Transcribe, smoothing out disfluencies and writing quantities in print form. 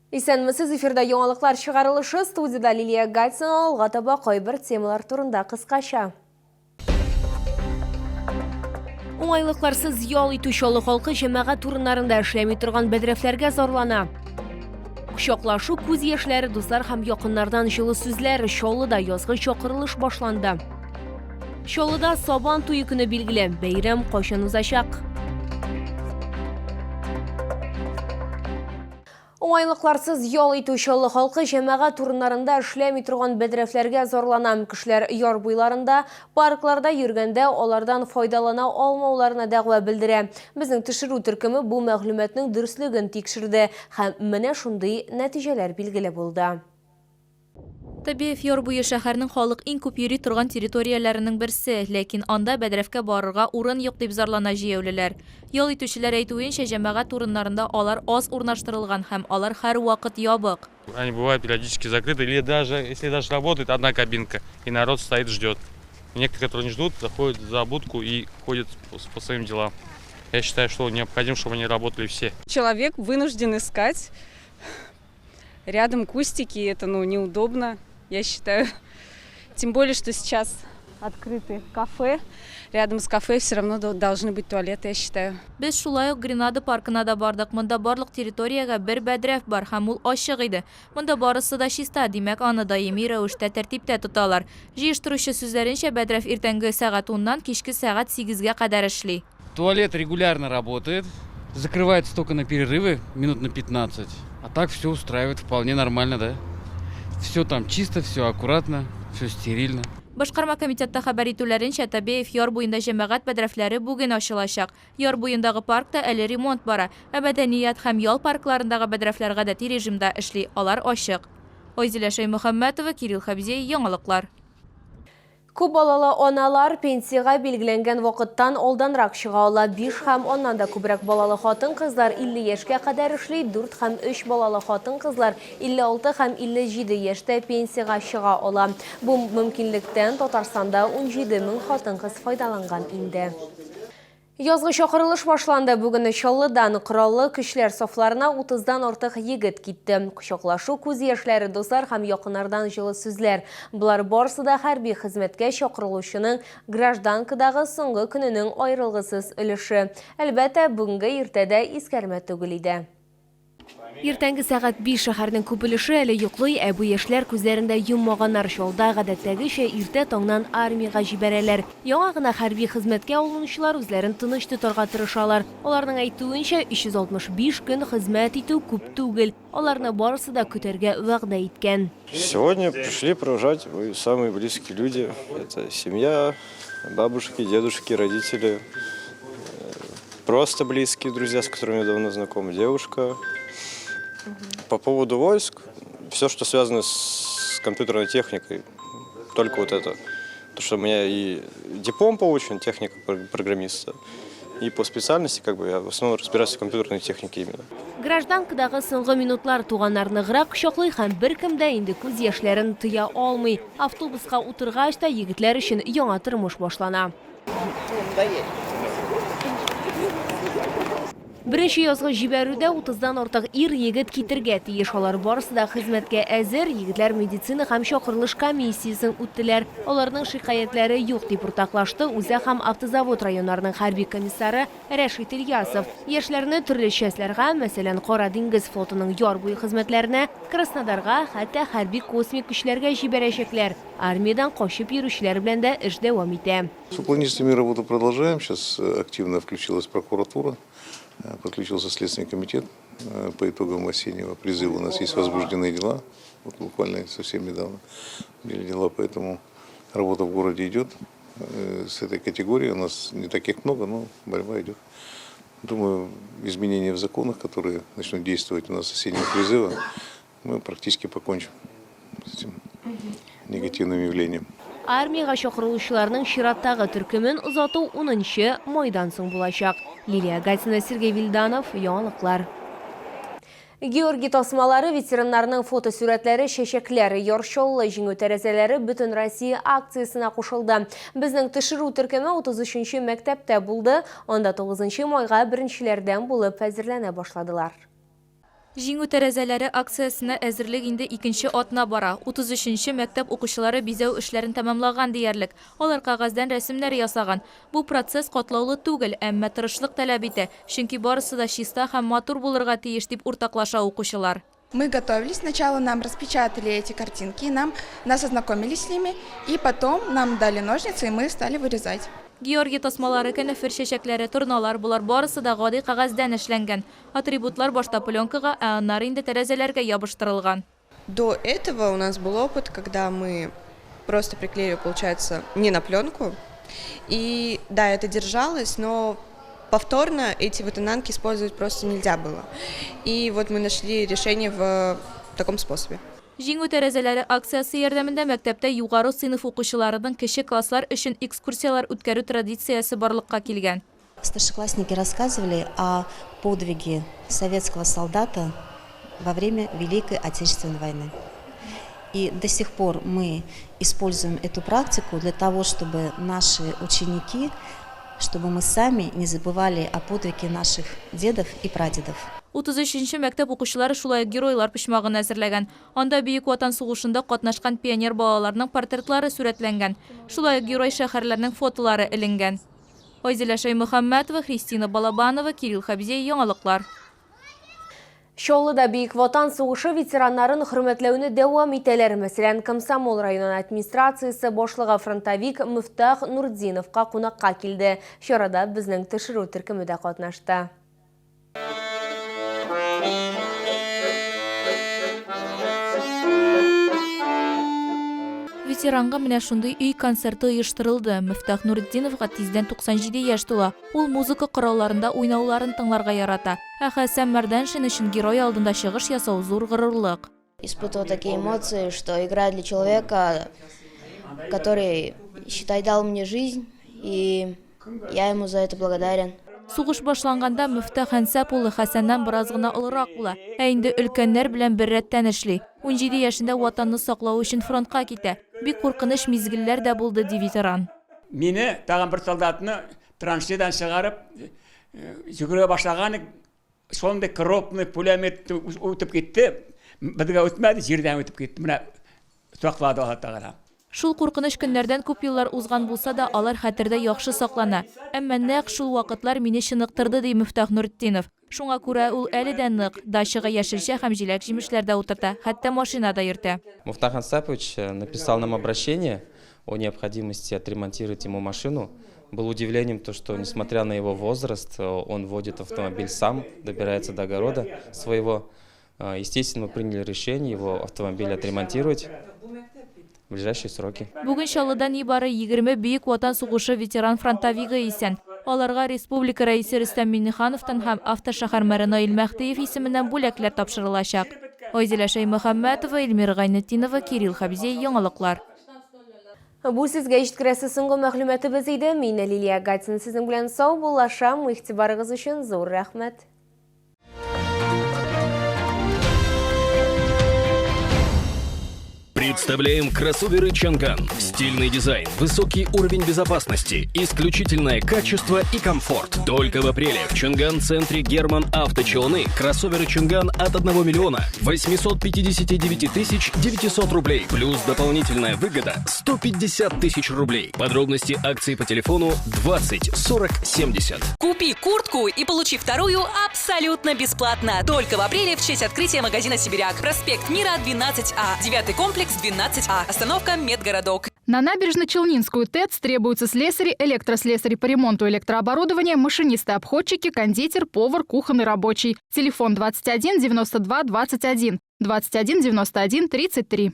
Исәнмесез, эфирда яңалыклар чыгарылышы, студиядә Лилия Гатина, алга таба кайбер темалар турында кыскача. Уңайлыкларсыз ял итү Чаллы халкы җәмәгать урыннарында эшләми торган бәдрәфләргә зарлана. Кочаклашу, күз яшьләре, дуслар һәм якыннардан җылы сүзләр. Чаллыда язгы чакырылыш башланды. Чаллыда Сабан туе көне билгеле. Бәйрәм кайчан узачак? Уңайлыкларсыз ял итү Чаллы халкы җәмәгать урыннарында эшләми торган бәдрәфләргә зарлана. Кешеләр яр буйларында, паркларда йөргәндә алардан файдалана алмауларына дәгъва белдерә. Безнең төшерү төркеме бу мәгълүматның дөреслеген тикшерде һәм менә шундый нәтиҗәләр билгеле булды. Табеев яр буе шәһәрнең халык иң күп йөри торган территорияләренең берсе, ләкин анда бәдрәфкә барырга урын юк, дип зарлана җәяүлеләр. Ял итүчеләр әйтүенчә, җәмәгать урыннарында алар аз урнаштырылган һәм алар һәрвакыт ябык. Они бывают периодически закрыты, или даже, если даже работает одна кабинка, и народ стоит ждет. Некоторые, которые не ждут, заходят за будку и ходят по своим делам. Я считаю, что необходимо, чтобы они работали все. Человек вынужден искать рядом кустики, это, ну, неудобно, я считаю. Тем более, что сейчас открыты кафе. Рядом с кафе все равно должны быть туалеты, я считаю. Без шулай ук Гренада паркына да бардык. Монда барлык территориягә бер бәдрәф бар һәм ул ачык иде. Монда барысы да чиста, димәк, аны даими рәвештә тәртиптә тоталар. Җыештыручы сүзләренчә, бәдрәф иртәнге сәгать уннан кичке сәгать сигезгә кадәр эшли. Туалет регулярно работает, закрывается только на перерывы, минут на 15. А так все устраивает вполне нормально, да? Все там чисто, все аккуратно, все стерильно. Башкарма комитетта хәбәр итүләренчә, Табеев яр буенда җәмәгать бәдрәфләре бүген ачылачак. Яр буендагы паркта әле ремонт бара, ә мәдәният һәм ял паркларындагы бәдрәфләр гадәти режимда эшли, алар ачык. Айзилә Шәймөхәммәтова, Кирилл Хәбзиев, Яңалыклар. Күп балалы аналар пенсиягә билгеләнгән вакыттан алданрак чыга ала. Биш һәм аннан да күбрәк балалы хатын-кызлар 50 яшькә кадәр эшли, дүрт һәм өч балалы хатын-кызлар 56 һәм 57 яшьтә пенсиягә чыга ала. Бу мөмкинлектән Татарстанда 17 мең хатын-кыз файдаланган инде. Язгы чакырылыш башланды. Бүген Чаллыдан Кораллы көчләр сафларына утыздан артык егет китте. Кочаклашу, күз яшьләре, дуслар һәм якыннардан җылы сүзләр. Болар барысы да хәрби хезмәткә чакырылучының гражданкадагы соңгы көненең аерылгысыз өлеше. Әлбәттә, бүгенге иртә дә искәрмә түгел иде. Иртәнге сәгать биш, шәһәрнең күп өлеше әле йоклый, ә бу яшьләр күзләрен дә йоммаганнар. Чалда, гадәттәгечә, иртә таңнан армиягә җибәрәләр. Яңа гына хәрби хезмәткә алынучылар үзләрен тыныч тотарга тырышалар. Аларның әйтүенчә, 365 көн хезмәт итү күп түгел. Аларны барысы да көтәргә вәгъдә иткән. Сегодня пришли провожать мои самые близкие люди. Это семья, бабушки, дедушки, родители. Просто близкие друзья, с которыми я давно знаком, девушка. По поводу войск, все, что связано с компьютерной техникой, только вот это. Потому что у меня и диплом получен, техника программиста, и по специальности как бы я в основном разбираюсь в компьютерной технике именно. Гражданкадагы соңгы минутлар туганнар ныграк кочаклый һәм беркем дә инде күз яшьләрен тыя алмый. Автобуска утыргач та егетләр өчен яңа тормыш башлана. Беренче язгы җибәрүдә утыздан артык ир-егет китергә тиеш. Алар барысы да хезмәткә әзер. Егетләр медицина һәм чакырылыш комиссиясен үттеләр. Аларның шикаятьләре юк, дип уртаклашты Үзәк һәм Автозавод районнарының хәрби комиссары Рәшит Ильясов. Яшьләрне төрле частьләргә, мәсәлән, Кара диңгез флотының яр буе хезмәтләренә, Краснодарга, хәтта хәрби космик көчләргә җибәрәчәкләр. Армиядән качып йөрүчеләр белән дә эш дәвам итә. С уклонистами работу продолжаем. Сейчас э, активно включилась прокуратура, э, подключился Следственный комитет э, по итогам осеннего призыва. У нас есть возбужденные дела, вот буквально совсем недавно были дела, поэтому работа в городе идет. С этой категорией у нас не таких много, но борьба идет. Думаю, изменения в законах, которые начнут действовать у нас с осеннего призыва, мы практически покончим с этим негативным явлением. Армиягә чакырылучыларның чираттагы төркемен озату унынчы майдан соң булачак. Лилия Гатина, Сергей Вильданов, Яңалыклар. Георгий тасмалары, ветераннарның фотосурәтләре, чәчәкләр, Яр Чаллы Җиңү тәрәзәләре Бөтенроссия акциясенә кушылды. Безнең төшерү төркеме 33 нче мәктәптә булды, анда 9 нчы майга беренчеләрдән булып әзерләнә башладылар. Җиңү тәрәзәләре акциясенә әзерлек инде икенче атна бара. 33 нче мәктәп укучылары бизәү эшләрен тәмамлаган диярлек. Алар кәгазьдән рәсемнәр ясаган. Бу процесс катлаулы түгел, әмма тырышлык таләп итә, чөнки барысы да чиста һәм матур булырга тиеш, дип уртаклаша укучылар. Мы готовились, сначала нам распечатали эти картинки, нам, нас ознакомили с ними, и потом нам дали ножницы, и мы стали вырезать. Георгий тасмалары, канәфер чәчәкләре, торналар, болар барысы да гади кәгазьдән эшләнгән. Атрибутлар башта пленкага, ә аннары инде тәрәзәләргә ябыштырылган. До этого у нас был опыт, когда мы просто приклеили, получается, не на пленку. И да, это держалось, но повторно эти ватананки использовать просто нельзя было. И вот мы нашли решение в таком способе. Җиңү тәрәзәләре акциясе ярдәмендә мәктәптә югары сыйныф укучыларының кече класслар өчен экскурсияләр үткәрү традициясе барлыкка килгән. Старшеклассники рассказывали о подвиге советского солдата во время Великой Отечественной войны. И до сих пор мы используем эту практику для того, чтобы наши ученики, чтобы мы сами не забывали о подвиге наших дедов и прадедов. 33 нче мәктәп укучылары шулай ук геройлар почмагын әзерләгән. Анда Бөек Ватан сугышында катнашкан пионер балаларның портретлары сурәтләнгән. Шулай ук герой шәһәрләрнең фотолары эленгән. Айзилә Шәймөхәммәтова, Христина Балабанова, Кирилл Хәбзей, Яңалыклар. Чаллыда Бөек Ватан сугышы ветераннарын хөрмәтләүне дәвам итәләр. Мәсәлән, Комсомол районы администрациясе башлыгы фронтовик Мөфтах Нуртдиновка кунакка килде. Чарада безнең төшерү төркеме дә катнашты. Ветеранга менә шундый өй концерты оештырылды. Мөфтах Нуретдиновга тиздән 97 яшь тула. Ул музыка коралларында уйнауларын тыңларга ярата. Ә Хәсән Мәрдәншин өчен герой алдында чыгыш ясау зур горурлык. Испытывал такие эмоции, что играю для человека, который, считай, дал мне жизнь, и я ему за это благодарен. Сугыш башланганда Мөфтах Әнсәп улы Хәсәннән бераз гына олырак була, ә инде өлкәннәр белән беррәттән эшли. Унҗиде яшендә Ватанны саклау өчен фронтка китә. Бик куркыныч мизгелләр дә булды, ди ветеран. Мине, тагын бер солдатны траншеядан чыгарып, йөгерә башлаган идек, шундый крупный пулемет үтеп китте, безгә үтмәде, җирдән үтеп китте. Менә саклады Алла Тәгалә. Шул куркыныч көннәрдән күп еллар узган булса да, алар хәтердә яхшы саклана. Әмма нәкъ шул вакытлар мине чыныктырды, ди Мөфтах Нуртдинов. Шуңа күрә ул әле дә нык, дачага яшелчә һәм җиләк-җимешләр дә утырта, хәтта машина да йөртә. Муфтах Ансапович написал нам обращение о необходимости отремонтировать ему машину. Было удивлением то, что несмотря на его возраст, он водит автомобиль сам, добирается до огорода своего. Естественно, мы приняли решение его автомобиль отремонтировать в ближайшие сроки. Бүген Чаллыда нибары 20 Бөек Ватан сугышы ветеран-фронтовигы исән. Аларга республика Рәисе Рөстәм Миңнехановтан һәм автошәһәр мэры Наил Мәһдиев исеменнән бүләкләр тапшырылачак. Айзилә Шәймөхәммәтова, Эльмира Гайнетдинова, Кирилл Хәбзей, Яңалыклар. Бу сезгә җиткерәсе соңгы мәгълүматыбыз иде. Мин Лилия Гатина сезнең белән саубуллашам. Игътибарыгыз өчен зур рәхмәт. Представляем кроссоверы Чанган. Стильный дизайн, высокий уровень безопасности, исключительное качество и комфорт. Только в апреле в Чанган-центре Герман Авточелны кроссоверы Чанган от 1 миллиона 859 тысяч 900 рублей. Плюс дополнительная выгода 150 тысяч рублей. Подробности акции по телефону 20 40 70. Купи куртку и получи вторую абсолютно бесплатно. Только в апреле в честь открытия магазина «Сибиряк». Проспект Мира, 12А. Девятый комплекс, 12А. Остановка «Медгородок». На набережно-Челнинскую ТЭЦ требуются слесари, электрослесари по ремонту электрооборудования, машинисты-обходчики, кондитер, повар, кухонный рабочий. Телефон 21 92 21, 21 91 33.